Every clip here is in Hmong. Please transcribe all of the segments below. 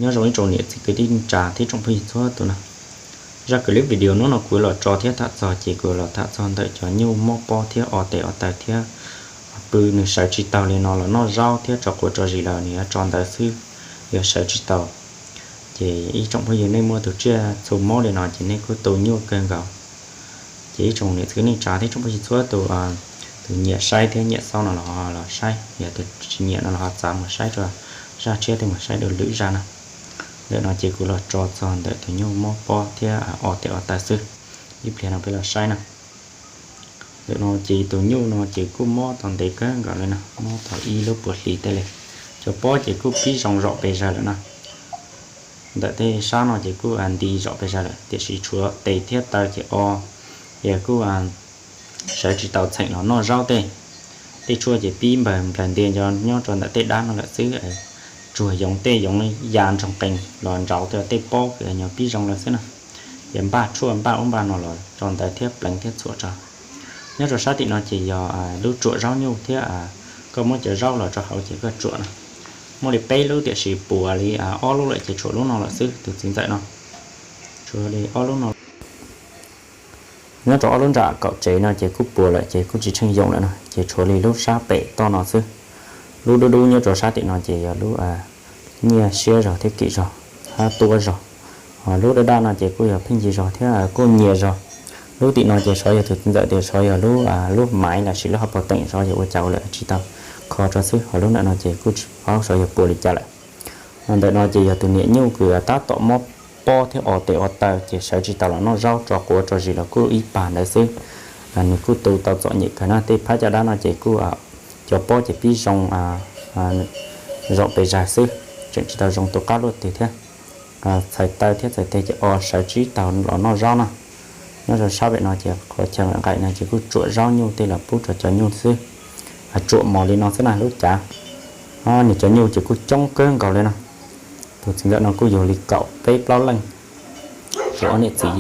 Nyob zoo ib tsoom niam txiv kwv tij neej tsa thiab tsoom phooj ywg txhua tus na. Zaj clip video hnub no kuv los tso thiab tham txog ces kuv los tham txog ntawm cov nyuj mob pob thiab o tes o taw thiab pw nws sawv tsis taus li no los noj zaub thiab tso quav tso zis los nws yuav tso ntawd xwb, yuav sawv tsis taus. Ces ib tsoom phooj ywg nej muaj tus tsiaj txhu mob li no ces nej kuj tu nyuj kawg nkaus. Ces ib tsoom niam txiv kwv tij neej tsa thiab tsoom phooj ywg txhua tus, tus nyiam saib thiab nyiam xaub no los ho los saib, yog tus tsis nyiam no los ho txav mus saib rau zaj tshiab thiab mus saib dua lwm zaj na. Ntawm no ces kuv los tso txog ntawm tus nyuj mob pob thiab o tes o taw xwb. Ib pliag no peb los saib na. Ntawm no ces tus nyuj no ces kuj mob tau ntev kawg nkaus li na, mob tau ib lub puas hlis tej li. Cov pob ces kuj pib zoo zom pes zawg lawm na. Ntawm tej sab no ces kuj nti zom pes zawg lawm, tiam sis tshuav tes thiab taw ces o, es kuj sawv tsis tau txheem los noj zaub tej. Tej tshuaj ces pib npawg nplaws ntia nyob rau ntawm tej dab no lawm xwb. Tsuag yoov tej yoov ya nroog qees los ntsauv tej pob kws nyob pib zoo lawm xwb na. Ces npaj tshuaj npaj ub npaj no los tso ntawd thiab pleev thiab txhuam tso. Nyob rau sab tim no ces yog lub tsuam zaub nyuj thiab koj muab cov zaub los rau hauv ces koj tsuam na. Muaj li peb lub tiam sis puas li ob lub lawm ces tshuav lub no lawm xwb tus txiv ntxawm no. Tshuav li ob lub no. Nyob rau ob lub nram kaum tsev no ces kuj puas lawm ces kuj tsis tsheej yoom lawm no ces tshuav li lub sab pem toj no xwb. Lub dub dub nyob rau sab tim no ces yog lub nyiaj siab zog thiab kim zog, hab tuab zog. Ho lub daj daj no ces kuj yog pheej yig zog thiab kuj nyias zog. Lub tim no ces xyov yog tus txiv ntxawm tias xyov yog lub, lub maiv los sis lub hauv paus teem xyov yog ua cas ua lawm tsis tau kho tso xwb, ho lub ntawm no ces kuj tsis paub xyov yog puas li cas lawm. Ntawm no ces yog tus niam nyuj kws tab tom mob pob thiab o tes o taw ces sawv tsis tau los noj zaub, tso quav tso zis los kuj ib pag ntawd xwb. Nws kuj tu tau txom nyem kawg na, tej phab caj dab no ces kuj cov pob ces pib zoo zom pes zawg xwb, tseem tsis tau zoo tu qab luaj twg thiab. Txhais taw thiab txhais tes ces o sawv tsis tau los noj zaub no. Nyob rau sab pem no ces qhov chaw nqaim no ces kuj tsuam zaub nyuj tej los pub rau cov nyuj xwb. Tsuam mos li no xwb na lub cav. Nws cov nyuj ces kuj coob kawg nkaus li no. Tus txiv ntxawm no kuj yug li kaum peb plaub leej. Ces ob niam txiv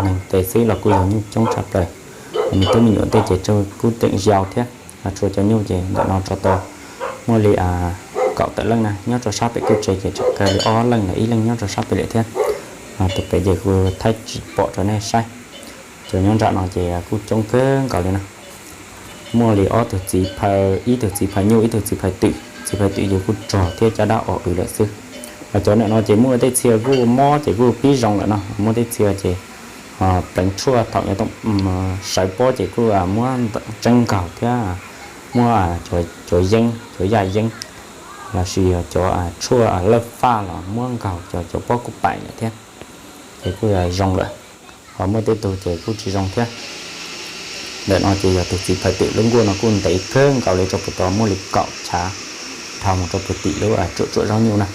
neeg tes xwb los kuj yug nyuj coob tshaj plaws. Nws tub me nyuam tej ces kuj tseem yau thiab. Tshuav cov nyuj ces ntawm no tso tau muaj li kaum tawm leej na. Nyob rau sab pem kuj tsev ces tseem kawg li ob leej los ib leeg nyob rau sab pem lawm thiab. Tus pem ces kuv thaij tsis pom rau nej saib. Cov nyob nram no ces kuj coob kawg nkaus li na. Muaj li ob tug txiv phaw, ib tug txiv phaw nyuj, ib tug txiv phaw twm. Txiv phaw twm ces kuj rog thiab caj dab o w lawm xwb. Cov ntawm no ces muaj tej txhia kuj mob ces kuj pib zoo lawm no, muaj tej txhia ces pleev tshuaj thaum nyob sawv pob ces kuj muab tseeb nkaug thiab muab cov yeeb, cov yaj yeeb los sis yog cov tshuaj lawj faj los muab nkaug cov, cov pob kuj paim lawm thiab. Ces kuj zoo lawm, ho muaj tej tug ces kuj tsis zoo thiab. Ntawm no ces yog tus txiv phaw twm lub nkuaj no kuj ntev kawg nkaus li rau puag tod muaj li kaum chav dhau mus rau puag tim lub tsuam tsuam zaub nyuj na.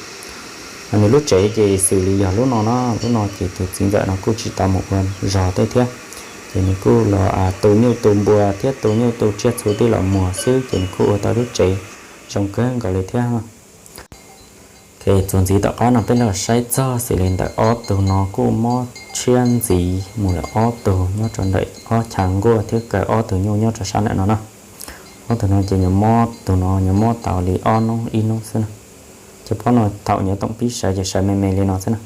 Nws lub tsev ces xws li yog lub no no, lub no ces tus txiv ntxawm no kuj tsis tau mus ua zog tej thiab. Ces nws kuj los tu nyuj tu npua thiab tu nyuj tu tsiaj txhu tij los muag xwb ces nws kuj ua tau lub tsev zoo kawg nkaus li thiab. Txuas ntxiv tom qab no peb los saib txog xws li ntawm ob tug no kuj mob tshiab ntxiv mus lawm ob tug nyob rau ntawm ob chav nkuaj thiab kaw ob tug nyuj nyob rau sab ntawm no na. Ob tug no ces nws mob, tus no nws mob tau li ob hnub ib hnub xwb na. Cov pob no thaum nws toom pib sawv ces sawv me me li no xwb na.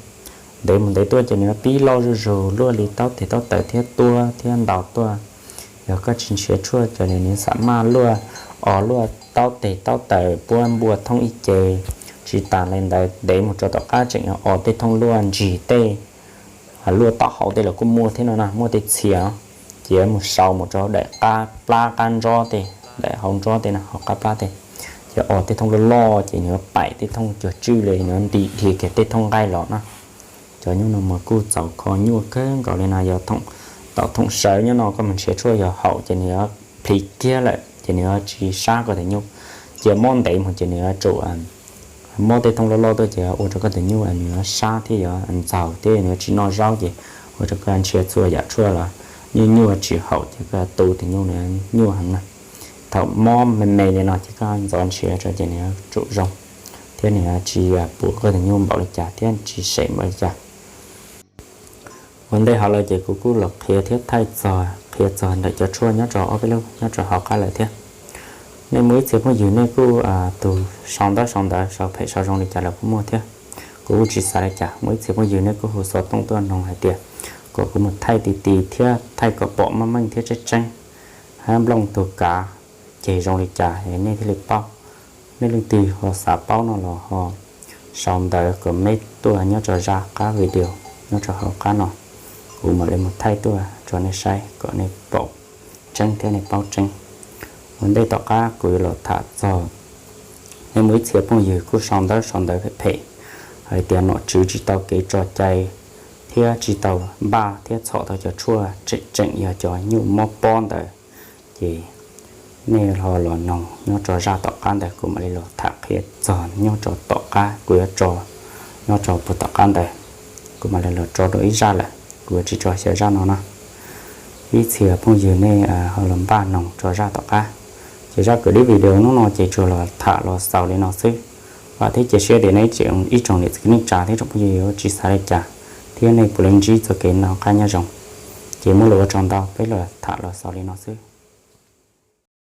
Ntev mus ntev tuaj ces nws pib loj zuj zus luaj li taub tes taub taw thiab tuab thiab ntau tuaj. Yog koj tsis nrhiav tshuaj ces nws xam maj luaj, o luaj taub tes taub taw puab npua thooj ib ce. Tsis tas li ntawd ntev mus rau tom qab tseem o tej thooj luaj ntsig tej, luaj taub hau tej los kuj muaj thiab no na, muaj tej txhia. Ces mus sau mus rau daim qab plab qab ntsob tej, daim hauv ntsob tej no, hauv qab plab tej. Ces o tej thooj loj loj ces nws paim tej thooj cuag tswj li nws nti dhia kiag tej thooj nqaij los na. Cov nyuj no mas kuj txaus kho nyuaj kawg nkaus li no, yog thaum thoom sawv nyob no koj mus nrhiav tshuaj yog haum ces nws yuav plhis kiag lawm ces nws yuav tsis sab koj tus nyuj. Cia mob ntev mus ces nws yuav tsum mob tej thooj loj loj tuaj ces ua rau koj tus nyuj nws yuav sab thiab yuav ntxaug thiab nws yuav tsis noj zaub ces ua rau koj nrhiav txhua yam tshuaj los nyuaj nyuaj tsis haum ces koj tu tus nyuj nws nyuaj heev na. Thaum mob me me li no ces koj ntxov nrhiav rau ces nws yuav tsum zoo thiab nws yuav tsis pum koj tus nyuj npaum li cas thiab tsis sem npaum li cas. Ua ntej hov lawm ces kuv kuj los qhia thiab thaij txog, qhia txog ntawm cov tshuaj nyob rau ob peb lub nyob rau hauv qab lawm thiab. Nej muaj ib txhia phooj ywg nej kuj tus sau ntaub sau ntawv sau phem sau zoo li cas los kuj muaj thiab. Kuv tsis xav li cas, muaj ib txhia phooj ywg nej kuj hu xov tooj tuaj nug hais tias kom kuv mus thaij ti ti thiab thaij kom pom meej meej thiab tseeb tseeb, hab nplooj tug kav ceg zoo li cas nej thiaj li paub. Nej leej twg ho xav paub no los ho sau ntawv kom meb tuaj nyob rau zaj qab video nyob rau hauv qab no, kuv mam li mus thaij tuaj rau nej saib kom nej pom tseeb thiab nej paub tseeb. Ua ntej tom qab kuv yuav los tham txog, nej muaj ib txhia phooj ywg kuj sau ntawv sau ntawv phem phem hais tias nom tswv tsis tau kev tso cai thiab tsis tau npaj thiab txhom tau cov tshuaj tseem tseem yog cov nyuj mob pob ntawd, ces nej ho los noog nyob rau zaj tom qab ntawd, kuv mam li los tham qhia txog nyob rau tom qab, kuv yuav tso nyob rau puag tom qab ntawd, kuv mam li los tso dua ib zaj lawm, kuv yuav tsis tso xyaw zaj no na. Ib txhia phooj ywg nej ho los npaj noog rau zaj tom qab. Ces zaj kwv dib video hnub no ces tsuas los tham los xaus li no xwb. Vam thiab cia siab tias nej ib tsoom niam txiv kwv tij neej tsa thiab tsoom phooj ywg yuav tsis xav li cas thiab nej puav leej ntsib txoj kev noj qab nyob zoo. Ces muaj lus ua tsaug ntau, peb los tham los xaus li no xwb.